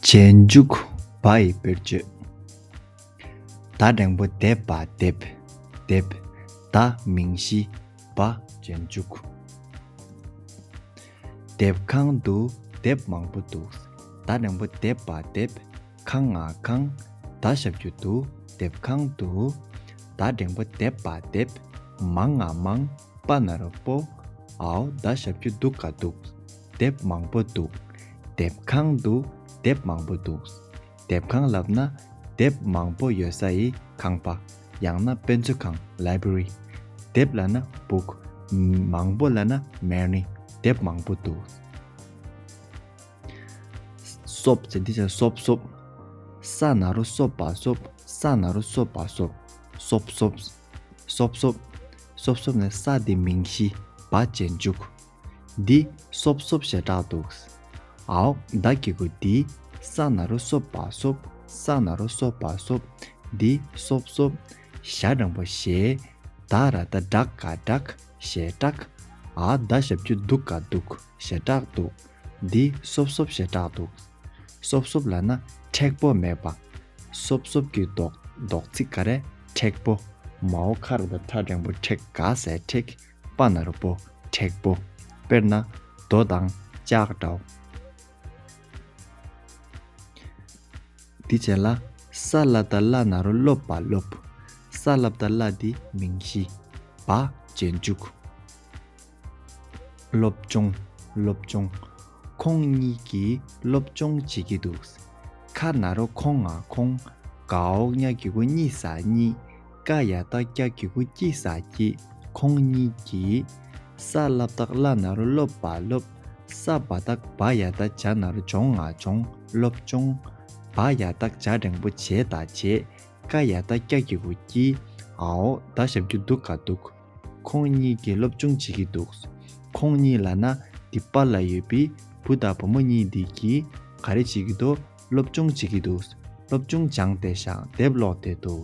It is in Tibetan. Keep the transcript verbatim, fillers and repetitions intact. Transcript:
རྗེས་འཇུག་བ་ཡི་དཔེར་བརྗོད། ད་འགྲེང་བུ་དེབ་བ་དེབ། དེབ། ད་མིང་གཞི། བ་རྗེས་འཇུག་དེབ་ཁང་དུ་དེབ་མང་པོ་འདུག་ད་འགྲེང་བུ་དེབ་བ་དེབ། ཁང་ང་ཁང་། ད་ཞབས་ཀྱུ་དུ། དེབ་ཁང་དུ། ད་འགྲེང་བུ་དེབ་བ་དེབ། མང་ང་མང་། པ་ན་རོ་པོ། འའོ་ད་ཞབས་ཀྱུ་དུ་ག་འདུག་དེབ་མང་པོ་འདུག་དེབ་ཁང་དུ་དེབ་མང་པོ་འདུག་དེབ་ཁང་ལབ་ན་དེབ་མང་པོ་ཡོད་ས་ཡི་ཁང་པ། ཡང་ན་དཔེ་མཛོད་ཁང་། Library། དེབ་ལབ་ན་book། མང་པོ་ལབ་ན་many། དེབ་མང་པོ་འདུག་སོབ་ཟེར་འདི་ཚོ་སོབ་སོབ། ས་ན་རོ་སོབ་བ་སོབ། ས་ན་རོ་སོབ་བ་སོབ། སོབ་སོབ། སོབ་སོབ། སོབ་སོབ་ནི་ས་འདི་མིང་གཞི། བ་རྗེས་འཇུག་འདི་སོབ་སོབ་ཞེ་དྲག་འདུག་འའོ་ད་གི་གུ་འདི། ས་ན་རོ་སོབ་བ་སོབ། ས་ན་རོ་སོབ་བ་སོབ། འདི་སོབ་སོབ། ཞ་འགྲེང་བུ་ཞེ། ད་ར་ད་དྲག་ག་དྲག་ཞེ་དྲག་འ་ད་ཞབས་ཀྱུ་དུ་ག་འདུག་ཞེ་དྲག་འདུག་འདི་སོབ་སོབ་ཞེ་དྲག་འདུག་སོབ་སོབ་ལབ་ན་མཁྲེགས་པོ་མེད་པ། སོབ་སོབ་ཀྱི་འདོགས་འདོགས་ཚིག་ག་རེ། མཁྲེགས་པོ། མའོ་ཁ་ར་ད་ཁྲ་འགྲེང་བུ་མཁྲེགས་ག་ས་མཁྲེགས། པ་ན་རོ་པོ། མཁྲེགས་པོ། དཔེར་ན། རྡོ་དང་ལྕགས་འདྲ་བོ། དེ་བྱས་ལ། ས་ལ་བཏགས་སླ་ན་རོ་སློ་བ་སློབ། ས་ལ་བཏགས་སླ་འདི་མིང་གཞི། བ་རྗེས་འཇུག་སློབ་སྦྱོང་། སློབ་སྦྱོང་། ཁོང་གཉིས་ཀྱིས་སློབ་སྦྱོང་བྱེད་ཀྱི་འདུག་ཁ་ན་རོ་ཁོ་ང་ཁོང་། གའོ་ཉ་གི་གུ་གཉི་ས་གཉིས། ཀ་ཡ་བཏགས་ཀྱ་གི་གུ་ཀྱི་ས་ཀྱི། ཁོང་གཉིས་ཀྱིས། ས་ལ་བཏགས་སླ་ན་རོ་སློ་བ་སློབ། ས་བ་བཏགས་བ་ཡ་བཏགས་བྱ་ན་རོ་བྱོ་ང་བྱོང་། སློབ་སྦྱོང་། བ་ཡ་བཏགས་བྱ་འགྲེང་བུ་བྱེ་ད་བྱེད། ཀ་ཡ་བཏགས་ཀྱ་གི་གུ་ཀྱི། འའོ་ད་ཞབས་ཀྱུ་དུ་ག་འདུག་ཁོང་གཉིས་ཀྱིས་སློབ་སྦྱོང་བྱེད་ཀྱི་འདུག་ཁོང་གཉིས་ལབ་ན་འདི་པཱ་ལགས་ཡོད་པའི་བུ་དང་བུ་མོ་གཉིས་འདི་གིས་ག་རེ་བྱེད་ཀྱི་འདུག་སློབ་སྦྱོང་བྱེད་ཀྱི་འདུག་སློབ་སྦྱོང་སྦྱངས་བསྡད་ཤག་དེབ་ཀློག་བསྡད་འདུག